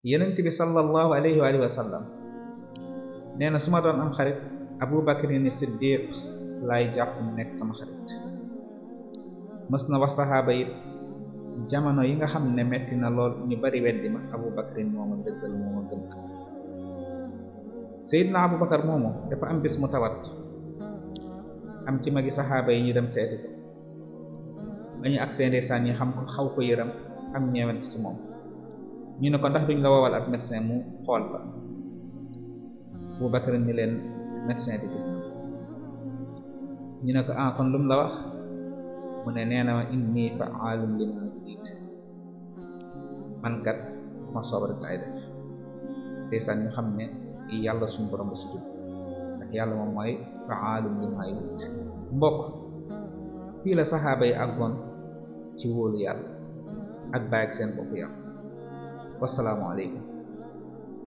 yonent bi sallallahu alayhi wa alihi wa sallam nee na su ma doon am xarit Abu Bakrin Siddiq laay jàpp mu nekk sama xarit. mës na wax saxaaba yi jamono yi nga xam ne metti na lool ñu bari weddi ma Abu Bakrin mooma dëggal mooma gëm. Seydina Abu Bakar moomu dafa am bis mu tawat, am ci magi saxaaba yi ñu dem seeti ko. ba ñu ak seen ndeysaan ñi xam ko xaw ko yëram am ñeewant ci moom. ñu ne ko ndax duñ la woowal ab médecin mu xool la. Abu Bakar ni leen médecin bi gis na. ñu ne ko kon lum la wax? mu ne nee na ma inni fa'aalun limaa uriid, man kat ma soob rek laay def. ndeysaan ñu xam ne yàlla suñu borom la si tudd, ndax yàlla moom mooy fa'aalun limaa uriid. mbokk fii la saxaaba yi àggoon ci wóolu yàlla ak bàyyi ak seen bopp yàlla. wassalaamu aleykum.